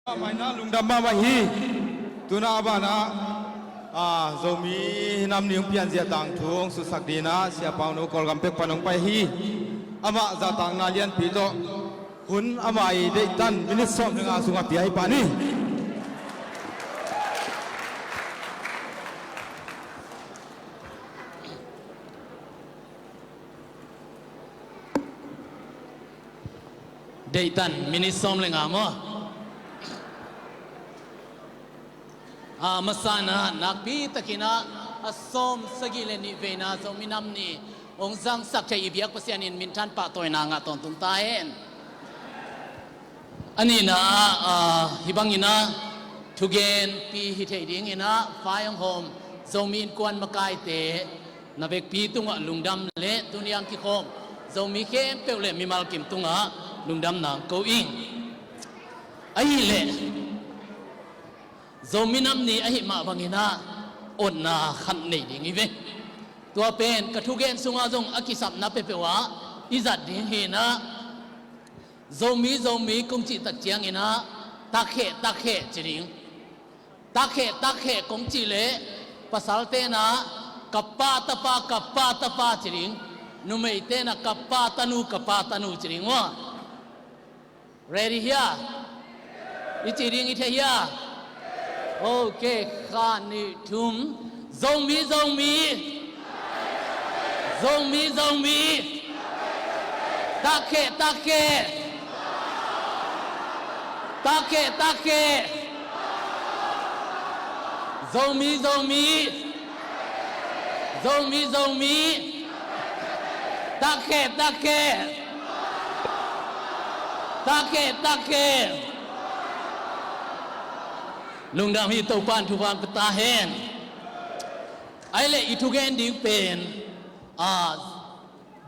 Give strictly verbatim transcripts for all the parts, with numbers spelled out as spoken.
Mahmah hi, lungdam mahmah hi. Tuna a banah, ah, Zomi Nam Ni hong pianzia tangthu hong sutsak dingin ah Sia Pau Nu Kawlgam pek pan hong pai hi. Amah zahtakna lianpi tawh hun ama i deihtan minit sawm le nga sungah pia hi pah ni. Deihtan minit sawm le nga maw? A masa in ah nakpi takin ah a sawm sagih le nih veina Zomi Nam Ni hong zangsak thei i biak Pasian in minthan pahtawina ngah tawntung ta hen. A nihna ah, ah, hih bangin ah thugenpi hi thei dingin ah Faiawng Hawm Zomi Innkuan makaite na vekpi tungah lungdam le tuni a hong kikhawm Zomi khempeuh le mimal kim tungah lungdam nang ko ing. Ahih leh Zomi Nam Ni ahih mah bangin ah otna khat nei ding hi ve. Tua pen ka thugen sungah zong a kisapna peuhpeuh ah i zat ding hi in ah, Zomi, Zomi kong cih tak ciangin ah, takheh, takheh ci ding. Takheh, takheh kong cih leh pasalte in ah, ka pa tapa, ka pa tapa ci ding. Numeite in ah, ka pa tanu, ka pa tanu ci ding ua. Ready hia? I cih ding i thei hia? Ok, khat, nih, thum. Zomi, Zomi. Zomi, Zomi. Takheh, takheh. Takheh, takheh. Zomi, Zomi. Zomi, Zomi. Takheh, takheh. Takheh, takheh. Lungdam hi, Topa'n thupha pia ta hen. Ahih leh i thugen ding pen, a,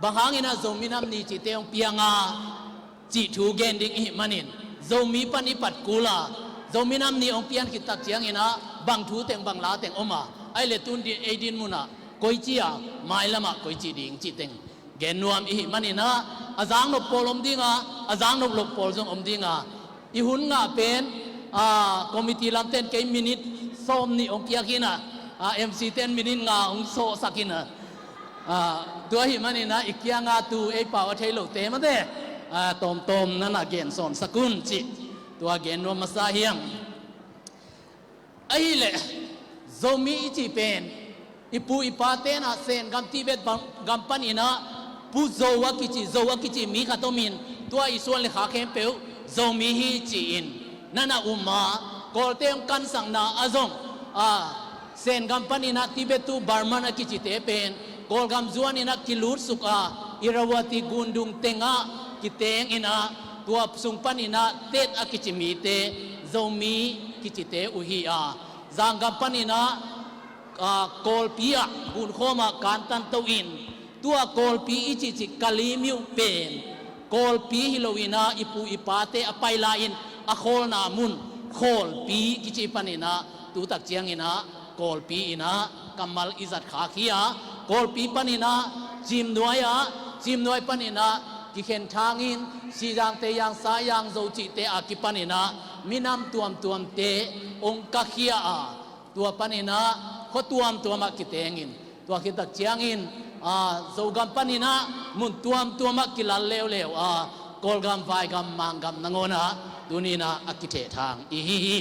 bang hangin ah Zomi Nam Ni cihte hong piang a cih thu gen ding i hih manin, Zomi pan i pat kul a, Zomi Nam Ni hong pian khit tak ciangin ah bang thu teng bang la teng om a, ahih leh tun ding ei din munah koici a, mailamah koici ding cih teng gen nuam i hih manin ah, a zaknop pawl om ding a, a zaknop loh pawl zong om ding a, i hun ngah pen, a, committee lamten kei minit sawm nih hong piak in ah, a, M C ten minit nga hong sawhsak in ah, a, tua ahih manin ah i kiangah tu ei pau a thei lote mate, a, tawmtawm na na gen sawnsak un cih tua gen nuam masa hi hang. Ahih leh Zomi i cih pen i pu i pate in ah Sen gam, Tibet bang, gam panin ah Pu Zo a kici, Zo a kici mi khat om in, tua i suan le khak khempeuh Zomi hi ci-in na na um a, Kawlte hong kansakna ah zong, a, Sen gam panin ah Tibet to Burman a kicite pen Kawlgam zuanin ah kilutsuk a, Irrawaddy gundung tengah kiteng in ah, tua sung panin ah Tet a kici mite Zomi kicite uh hi a, Zang gam panin ah, a, Kawlpi ah gunkhawm ah kantan to in, tua Kawlpi i cihcih Kalaymyo pen Kawlpi hi loin ah i pu i pate a pai lai-in a khawlna mun Khawlpi kici panin ah tu tak ciangin ah Kawlpi in ah kammal i zat khak hi a, Kawlpi panin ah Cimnuai ah, Cimnuai panin ah kikhen thangin Sizang, Teizang, Saizang, Zo cihte a kipanin ah minam tuamtuamte hong kakhia a, tua panin ah khua tuamtuam ah kiteng in, tua khit tak ciangin, a, Zogam panin ah mun tuamtuam ah kilal leuleu a, Kawlgam, Vaigam, Manggam nangawn ah tuni in ah a kithehthang i hi hi.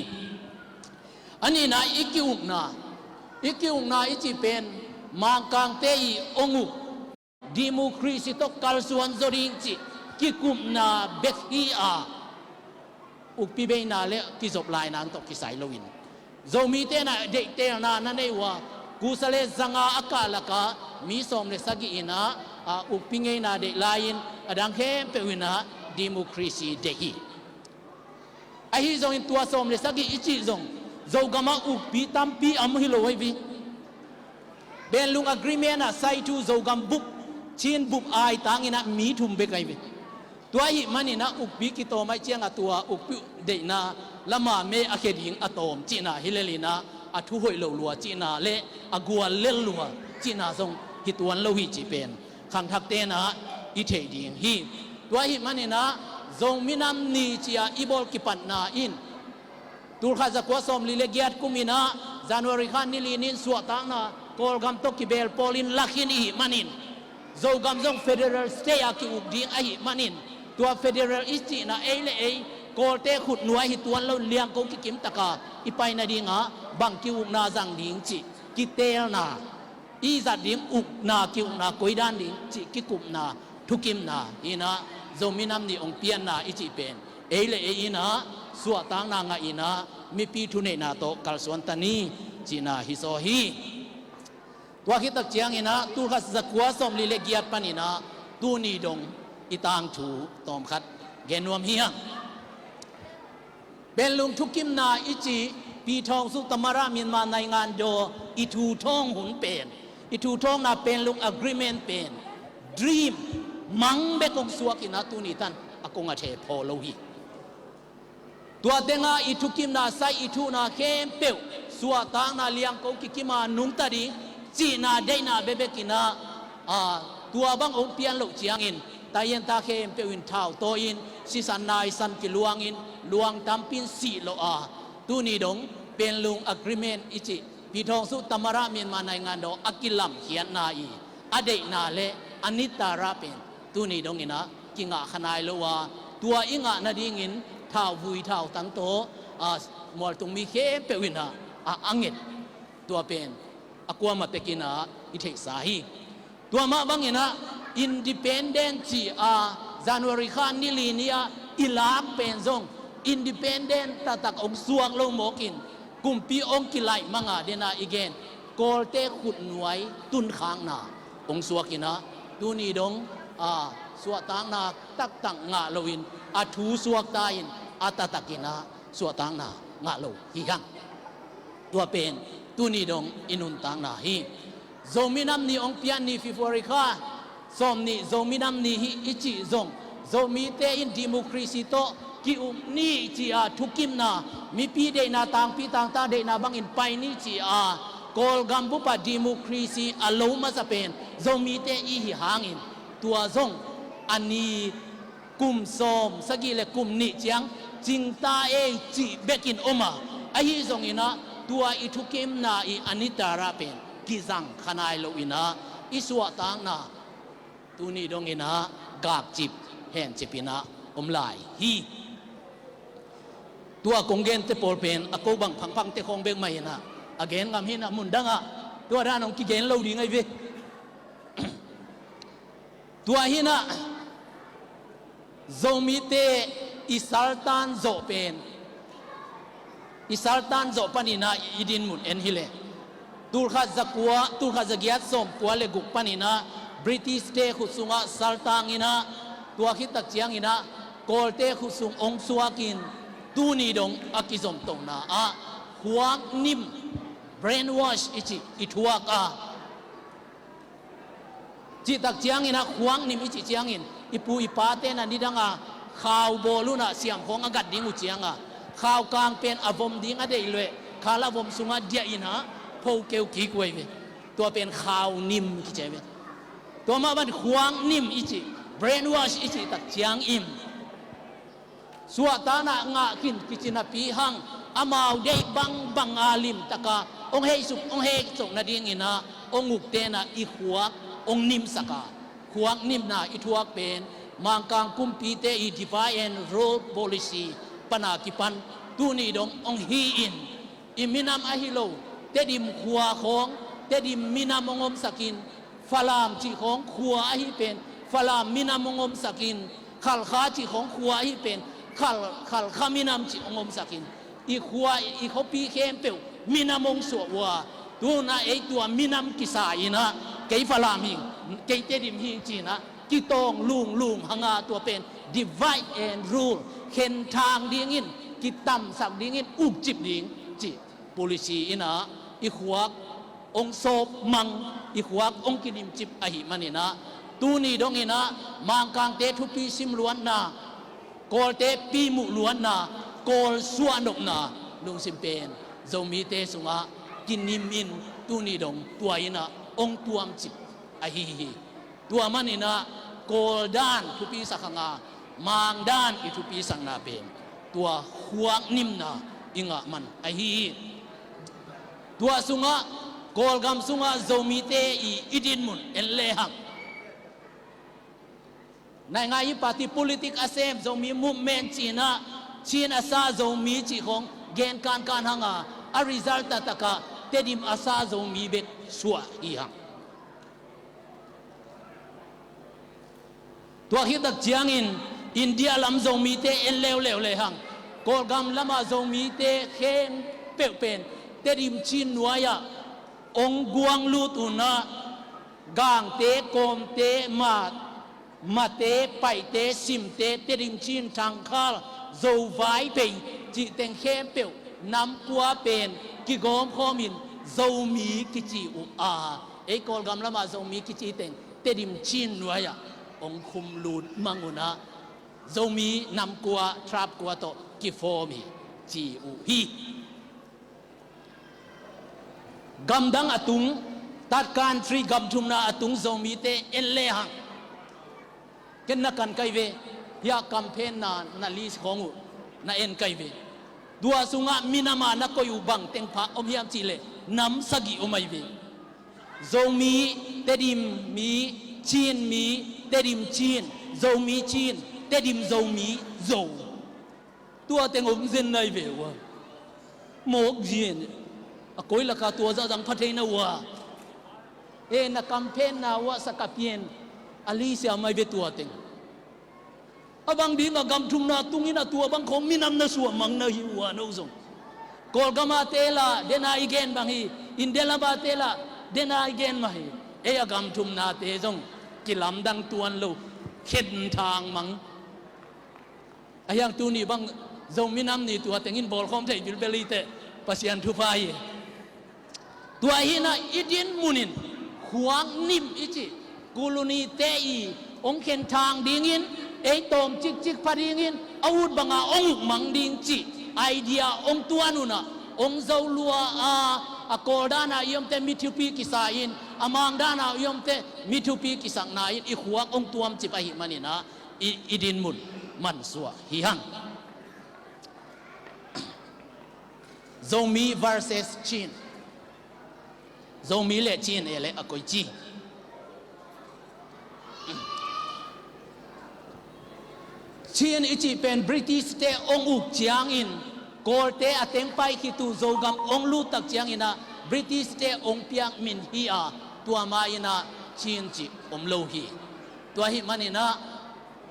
A nihna i ki-ukna, i ki-ukna i cih pen Mangkangte i hong uk democracy tawh kalsuan zaw ding cih kikupna bek hi a, ukpi beina le kizop laina tawh kisai loin, Zomite in ah deihtelna na nei uh a, kusa le zanga a kah lakah mi sawm le sagih in ah, a, ukpi ngeina deih lai-in, a dang khempeuh in ah democracy deih hi. Ahi zongin tua sawm le sagih i cih zong Zogam ah ukpi tampi a om hi lo ahi ve. Bandlung Agreement ah sai thu Zogam bup, Chin bup aitang in ah mi thum bek ahi ve. Tua ahih manin ah ukpi kitawm ahih ciangah tua ukpi deihna lama me a khia ding a tawm cihna hi lel in ah, a thu hoih lo lua cihna le a gual lel lua cihna zong hi tuan lo hi cih pen khangthakte in ah i theih ding hi. Tua ahih manin ah Zomi Nam Ni ci-a i bawl kipatna in Tulkhat zakua sawmli le giat kum in ah January kha ni li ni-in suahtakna Kawlgam tawh kibeel pawlin la khin i hih manin, Zogam zong federal state a ki-uk ding ahih manin, tua federal i cihna ei le ei Kawlte khutnuai hi tuan lo, Liangko kikim taka i pai nadingah bang ki-ukna zang ding cih kiteelna, i zat ding ukna, ki-ukna, koi dan ding cih kikupna, thukimna hi-in ah Zomi Nam Ni hong pianna i cih pen ei le ei in ah suahtakna ngah in ah mipi thuneihna tawh kalsuan ta ni cihna hi zaw hi. Tua khit tak ciangin ah tulkhat zakua sawmli le giat panin ah tuni dong i tangthu tawmkhat gen nuam hi hang. Penlung thukimna i cih, ปีทองสุข Tamara Myanmar နိုင်ငံတော် i thu thawng hun pen, i thu thawngna Penlung Agreement pen dream, mang bek hong suak in ah tuni tan a kong a thei phaw lo hi. Tua tengah i thukimna sai, i thuhna khempeuh suahtakna Liangko kikim a nungta ding cihna deihna bekbek in ah, aa, tua bang hong pian loh ciangin taiyinta khempeuh in thau tawi-in, sisan naisan kiluangin, luang tampi in sih lawh a, tuni dong Penlung Agreement i cih, ปีทองสุข Tamara Myanmar နိုင်ငံတော် a kilamkhiatna i a deihna le a nitara pen tuni dong in ah kingah kha nai lo a, tua i ngah nadingin thauvui thautang tawh, aa, mualtung mi khempeuh in ah a, a nget, tua pen a kuamah tek in ah i theihsa hi. Tua mah bangin ah independent cih a January kha ni li ni-ah i lak pen zong independent taktak hong suak lo mawkin, kumpi hong kilaih mang a, den a i gen, Kawlte khutnuai tunkhakna hong suak in ah tuni dong, aa, suahtakna taktak ngah loin a thu suakta in a taktak in ah suahtakna ngah lo hi hang. Tua pen tuni dong i nuntakna hi. Zomi Nam Ni hong pian ni, February kha sawmnih Zomi Nam Ni hi i cih zong, Zomite in democracy tawh ki-uk ni cih a thukimna, mipi deihna, tangpi tangta deihna bangin pai ni cih a Kawlgam bup ah democracy a lo masa pen Zomite i hi hangin, tua zong a ni kum sawm sagih le kum nih ciang cingta ei cih bekin om a, ahi zongin ah tua i thukimna i a nitara pen kizang kha nai lo in ah i suahtakna tuni dong in ah gakcip hencip in ah om lai hi. Tua kong gente pawl pen a ko bang phangphangte khawng bek mah in ah a gen ngam hi-in ah, mun dangah tua dan hong kigen lo ding ahi ve. Tua hi-in ah Zomite i saltan zawh pen, i saltan zawh panin ah i dinmun en hi leh, tulkhat zakua, tulkhat zagiat sawmkua le guk panin ah British-te khut sungah saltang in ah, tua khit tak ciangin ah Kawlte khut sung hong suakin tuni dong a kizomtona ah khuak nim, brainwash i cih, i thuak a, cih tak ciangin ah khuak nim i cih ciangin i pu i pate na nidang a khau bawl un ah siam khawng a gat ding uh ciang a, khau kang pen a vom ding a deih leh khal a vom sungah diah in ah pho keu kik uh ahi ve. Tua pen khau nim kici ahi ve. Tua mah bang khuak nim i cih, brainwash i cih tak ciangin suahtakna ngah khin kici napi hang, amau deih bangbang a limtaka hong heisuk, hong heisuk nadingin ah hong ukte na i khuak hong nimsak a, khuak nimna i thuak pen Mangkang kumpite i divide and rule policy pana kipan tuni dong hong hi-in, i minam ahi lo Tedim khua khawng Tedim minam hong omsakin, Falam cih khawng khua ahi pen Falam minam hong omsakin, Khalkha cih khawng khua ahi pen Khal, Khalkha minam cih hong omsakin, i khua i khuapi khempeuh minam hong suah uh a, tu-in ah ei tua minam kisa in ah kei Falam hing, kei Tedim hing ci-in ah kitawng lunglung hang a, tua pen divide and rule, khenthang dingin, kitamsak dingin, ukcip ding cih policy in ah i khuak hong sawp mang, i khuak hong kinimcip ahih manin ah tuni dong in ah Mangkangte thupi sim luatna, Kawlte pi muh luatna, Kawl suahnopna lungsim pen Zomite sungah kinim in tuni dong tua in ah hong tuamcip ahi hi. Tua manin ah Kawl dan thupisak hang a, Mang dan i thupisakna pen tua khuak nimna, i ngah man ahi hi. Tua sungah, Kawlgam sungah Zomite i, i dinmun en lehang, naingngai in party politic a sem, Zomi movement ci-in ah, Chin a sa Zomi cih khawng gen kankan hang a, a result taktak ah Tedim a sa Zomi bek suah hi hang. Tua khit tak ciangin India lam Zomite en leuleu lehang, Kawlgam lamah Zomite khempeuh pen Tedim Chin nuai-ah hong guang lut un ah, Gangte, Kawmte, Ma, Mate, Paite, Simte, Tedim Chin, Thangkhal, Zo, Vaiphei cih teng khempeuh nam kua pen kigawmkhawmin Zomi kici uh a, ei Kawlgam lamah Zomi kici teng Tedim Chin nuai-ah hong khum lut mang un ah, Zomi nam kua, tribe kua tawh kiform hi ci uh hi. Gamdang a tung, third country, gam thumna a tung Zomite en lehang, ken na kan ka hi ve. Hih a campaign na, na list khawng uh na en ka hi ve. Tua sungah minam a na koih uh bang teng pha om hiam cih leh nam sagih om ahi ve. Zomi, Tedim mi, Chin mi, Tedim Chin, Zomi Chin, Tedim Zomi, Zo. Tua teng om zen na hi ve ua. Mawk zen. A koi laka tua zah zang pha thei na ua. E, na campaign na ua sa ka pian. A list ah mai ve tua teng. A bang ding a gam thumna tungin a tua bang khawng minam na suah mang na hi ua no zong. Kawlgam a te lah dena i gen bang hi. India lam a te lah dena i gen mah hi. Ei a gam thumna te zong kilamdang tuan lo. Khen thang mang. A hiang tuni bang Zomi Nam Ni tua tengin bawlkhawm thei bilbel hi teh, Pasian thupha hi. Tua hi-in ah i dinmun in khuak nim i cih, kulunite i hong khen thang dingin, ei tawm cikcik pha dingin, a ut banga hong ukmang ding cih idea hong tuan un ah, hong zo lua a, a Kawl dan a i omte mi thupi kisa in, a Mang dan a i omte mi thupi kisakna in i khuak hong tuamcip ahih manin ah, i, i dinmun mansuah hi hang. Zomi versus Chin. Zomi le Chin e le a koici. Chin i cih pen British te hong uk ciangin, Kawlte a teng pai khit uh Zogam hong lut tak ciangin ah British te hong piak min hi a, tua ma-in ah Chin cih om lo hi. Tua ahih manin ah,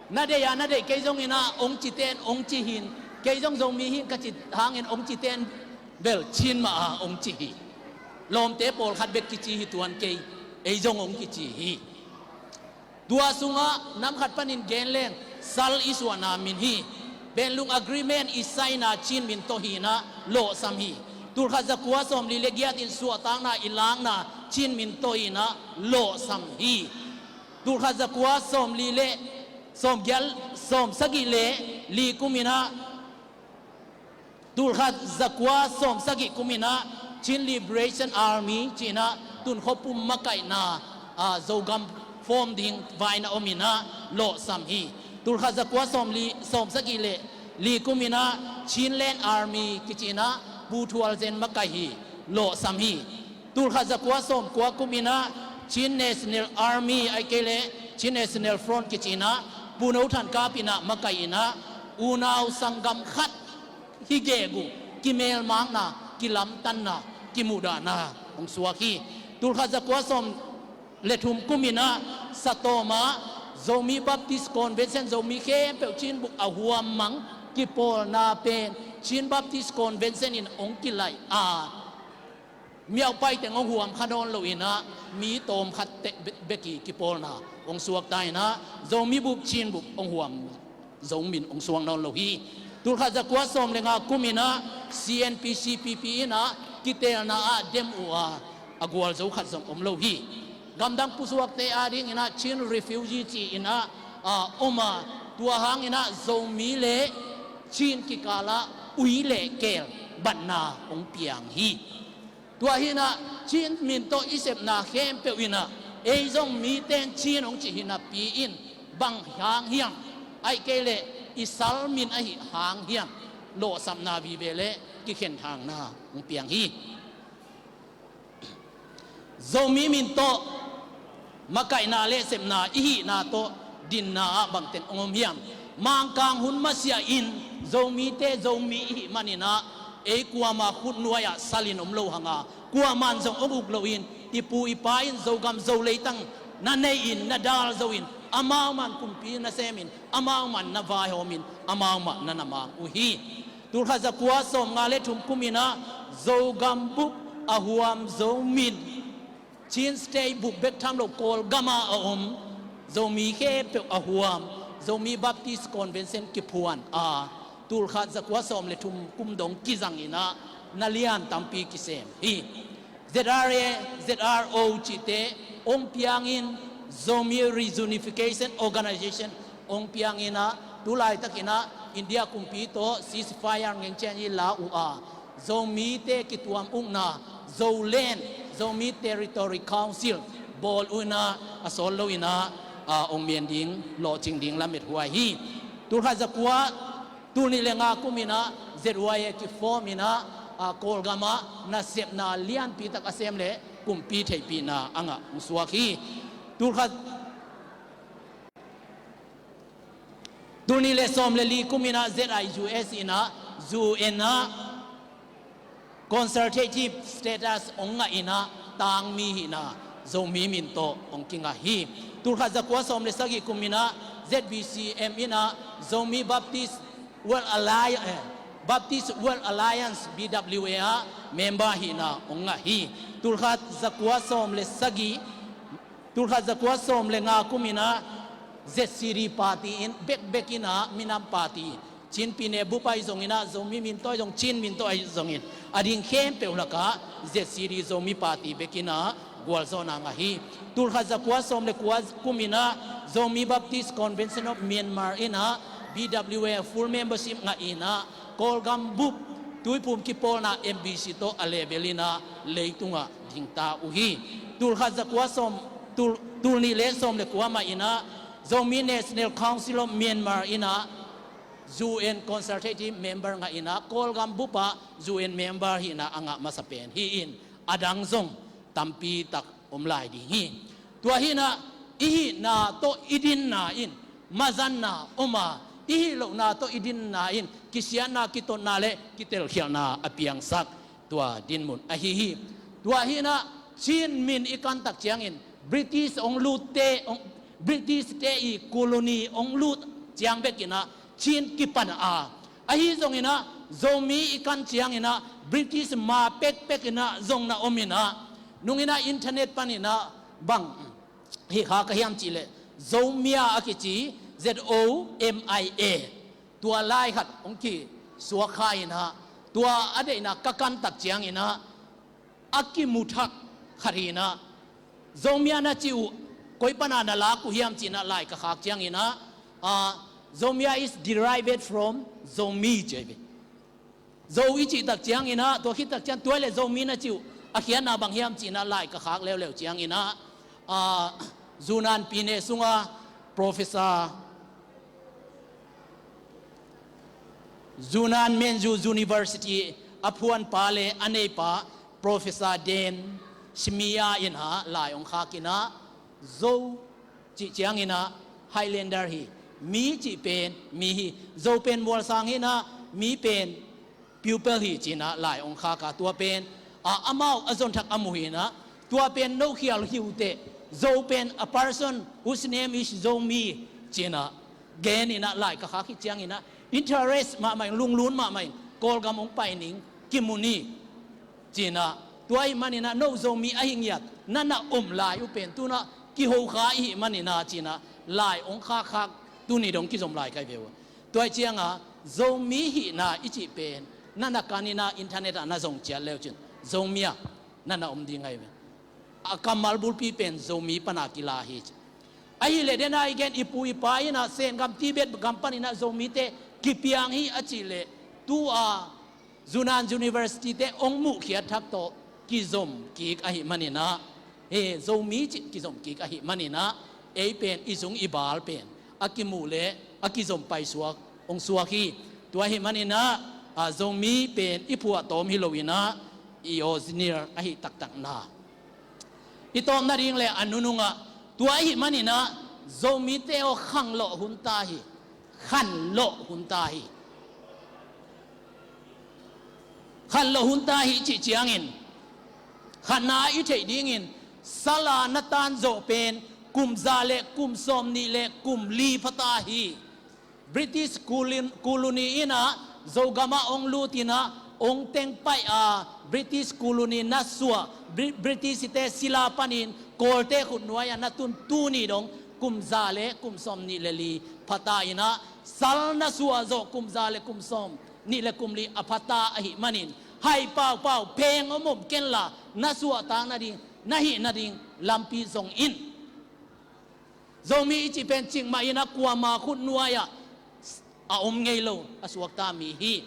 na deih a, na deih kei zongin ah hong ci ten hong ci hi in, kei zong Zomi hi ing ka cih hangin hong ci ten bel Chin mah a hong ci hi. Lawmte pawlkhat bek kici hi tuan kei, ei zong hong kici hi. Tua sungah nam khat panin gen leng, sal i suahna min hi. Bandlung Agreement i sign a Chin min tawh hi-in ah lawhsam hi. Tulkhat zakua sawmli le giat in suahtakna i lakna Chin min tawh hi-in ah lawhsam hi. Tulkhat zakua sawmli le sawmgiat, sawmsagih le li kum in ah, tulkhat zakua sawmsagih kum in ah Chin Liberation Army ci-in ah tunkhua pum makaihna, a, Zogam form ding vai na om in ah lawhsam hi. Tulkhat zakua sawmli, sawmsagih le li kum in ah Chinland Army kici in ah Pu Thual Zen makaih hi, lawhsam hi. Tulkhat zakua sawmkua kum in ah Chin National Army, ahih kei leh Chin National Front kici in ah Pu No Than Kap in ah makaih in ah, unau sanggam khat hi gegu kimelmakna, kilamtanna, kimuhdahna hong suak hi. Tulkhat zakua sawm le thum kum in ah Satawm ah Zomi Baptist Convention, Zomi khempeuh Chin bup a huammang kipawlna pen Chin Baptist Convention in hong kilaih a, Miaupai teng hong huam kha nawn lo in ah, mi tawmkhat teh be-, bek i kipawlna hong suak ta in ah, Zomi bup, Chin bup hong huam, Zomi min hong suak nawn lo hi. Tulkhat zakua sawm le nga kum in ah C N P, C P P in ah kiteelna ah dem uh a, a gualzo khat zong om lo hi. Gamdang pusuakte ading in ah Chin refugee ci in ah, a, om a, tua hang in ah Zomi le Chin kikal ah ui le keel batna hong piang hi. Tua hi-in ah Chin min tawh i sepna khempeuh in ah, ei zong miten Chin hong cih hi napi in, bang hang hiam, ahih kei leh i sal min ahih hang hiam, lawhsapna vive le kikhenthangna hong piang hi. Zomi min tawh makaihna le sepna i hihna tawh dinna ah bangten hong om hiam? Mangkang hun masiah in Zomite Zomi i hih manin ah ei kuama khutnuai ah salin om lo hang a, kuaman zong hong uk loin i pu i pa in Zogam Zo leitang na nei in na dal zo in amau man kumpi na semin amau man na vaihawmin amau mah na na mang uh hi. Tulkhat zakua sawmnga le thum kumin ah Zogam bup a huam Zomin Chin State bup bek tham lo Kawlgam ah a om Zomi khempeuh a huam Zomi Baptist Convention kiphuan a, tulkhat zakua sawm le thum kum dong kizangin ah na lian tampi kisem hi. Z R A, Z R O cihte hong piangin Zomi Reunification Organization hong piangin ah tu laitakin ah India kumpi tawh ceasefire ngengchen i la uh a, Zomite kituam ukna Zoland, Zomi Territory Council bawl uh in ah a sawt lo in ah hong men ding lawhcing ding lamethuai hi. Tulkhat zakua tul nih le nga kumin ah Z Y A kiform in ah Kawlgam ah nasepna lianpi tak a sem le kumpi theihpihna a ngah hong suak hi. Tulkhat tul nih le sawm le li kumin ah Z I U S in ah U N ah consultative status hong ngah in ah tangmi hihna Zomi min tawh hong kingah hi. Tulkhat zakua sawm le sagih kumin ah Z B C M in ah Zomi Baptist World Alliance, eh, Baptist World Alliance, B W A ah member hihna hong ngah hi. Tulkhat zakua sawm le sagih, tulkhat zakua sawm le nga kumin ah Z C D party in bekbek in ah minam party, Chin pyine bup ahi zongin ah Zomi min tawh ahi zong Chin min tawh ahi zongin a ding khempeuh lakah Z C D Zomi party bek in ah gualzawhna ngah hi. Tulkhat zakua sawm le kua kumin ah Zomi Baptist Convention of Myanmar in ah B W A full membership ngah in ah Kawlgam bup tuiphum kipawlna M B C tawh a level in ah leitungah dingta uh hi. Tulkhat zakua sawm, tul, tul nih le sawm le kua mah in ah Zomi National Council of Myanmar in ah U N consultative member ngah in ah Kawlgam bup ah U N member hihna a ngah masa pen hi-in a dang zong tampi tak om lai ding hi. Tua hi in ah i hihna tawh i dinna in mazanna om a, i hih lohna tawh i dinna in kisiatna, kitotna le kitelkhialhna a piangsak tua dinmun ahi hi. Tua hi in ah Chin min i kan tak ciangin British hong lutte, hong, British te i colony hong lut ciang bek in ah Chin kipan a, ahi zongin ah Zomi i kan ciangin ah British ma pekpek in ah zong na om in ah, nung in ah internet panin ah bang hi kha ka hiam cih leh Zomia a kici, Z O M I A, tua lai khat hong kisuak kha in ah, tua a deihna ka kan tak ciangin ah a kimu thak khat hi in ah, Zomia na ci uh koi pana na lak uh hiam ci in ah lai ka khak ciangin ah, ah, Zomia is derived from Zomi ci hi ve. Zo i cih tak ciangin ah, tua khit tak ciang tua le Zomi na ci uh a khiatna bang hiam ci in ah lai ka khak leuleu ciangin ah, ah, Zunan pyine sunga Professor Zunan Menju University a phuanpa le a neipa Professor Dan Shimiya in ah lai hong khak in ah, Zo cih ciangin ah Highlander hi, Mi cih pen mi hi, Zo pen mualsang hi in ah Mi pen pupil hi ci in ah lai hong khak a, tua pen a, amau a zon thak a mu hi in ah, tua pen no khial hi uh teh, Zo pen a person whose name is Zomi ci in ah gen in ah lai ka khak hi ciangin ah interest mahmah in, lunglun mahmah in Kawlgam hong pai ning, kimu ni ci in ah, tua ahih manin ah no Zomi ahi ngiat na na om lai uh pen tu in ah kiho kha i hih manin ah ci in ah lai hong khakkhak tuni dong kizom lai ka hi ve uh. Tua ahih ciangin Zomi hihna i cih pen na na kan in ah internet ah na zong ciat leu cin Zomia na na om ding ahi ve. A kammal bulpi pen Zomi pana kila hi ci. Ahih leh den a i gen i pu i pa in ah Sengam Tibet gam panin ah Zomite kipiang hi a cih leh tu a Zunan University te hong muhkhiat thak tawh kizom kik ahih manin ah, he, Zomi cih kizom kik ahih manin ah ei pen i zung i bal pen a kimuh le a kizom paisuak hong suak hi. Tua ahih manin ah A, Zomi pen i phuahtawm hi lo in ah, i original ahi taktak na i tawm nading le a nunung ah, tua ahih manin ah Zomite aw khanglawh hun ta hi. Khanlawh hun ta hi. Khanlawh hun ta hi cih ciangin, khatna i theih dingin, sal a na tan zawh pen kum za le kum sawmnih le kum li pha ta hi. British colon-, colony in ah Zogam ah hong lut in ah hong teng paih a, British colony na suah, Bri-, British-te sila panin Kawlte khutnuai ah na tun tuni dong kum za le kum sawmnih le li pha ta in ah, sal na suah zawh kum za le kum sawmnih le kum li a pha ta ahih manin, hai paupau, pheng om om kenla, na suahtak nading, na hih nading lampi zong in. Zomi i cih pen cikmah in ah kuama khutnuai ah a om ngei lo, a suakta mi hi.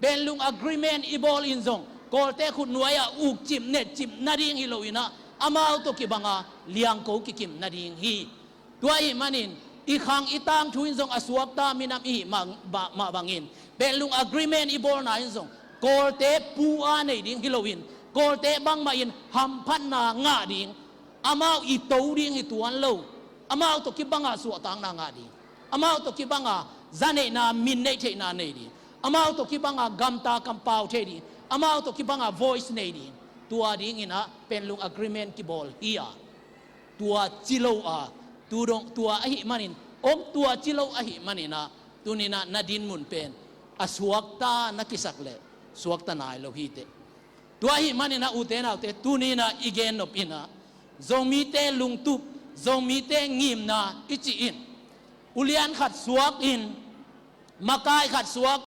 Panglong Agreement i bawl in zong Kawlte khutnuai ah ukcip netcip nading hi lo in ah, amau tawh kibang a liangko kikim nading hi. Tua ahih manin, i khang i tangthu in zong a suakta minam i hih mah, mah, mah bangin, Panglong Agreement i bawlna in zong Kawlte pu a nei ding hi lo in, Kawlte bangmah in hamphatna ngah ding, amau i to ding hi tuan lo. Amau tawh kibang a suahtakna ngah ding, amau tawh kibang a zaneihna, minneih theihna nei ding, amau tawh kibang a gamta kampau thei ding, amau tawh kibang a voice nei ding. Tua dingin ah Panglong Agreement kibawl hi a, tua ci lo a, tu dong, tua ahih manin, om, tua ci lo ahih manin ah, tuni in ah na dinmun pen a suakta na kisak leh suakta nai lo hi teh. Tua ahih manin ah, ute naute, tuni in ah i gen nop in ah, Zomite lungtup, Zomite ngimna i cih in, ulian khat suak in, makai khat suak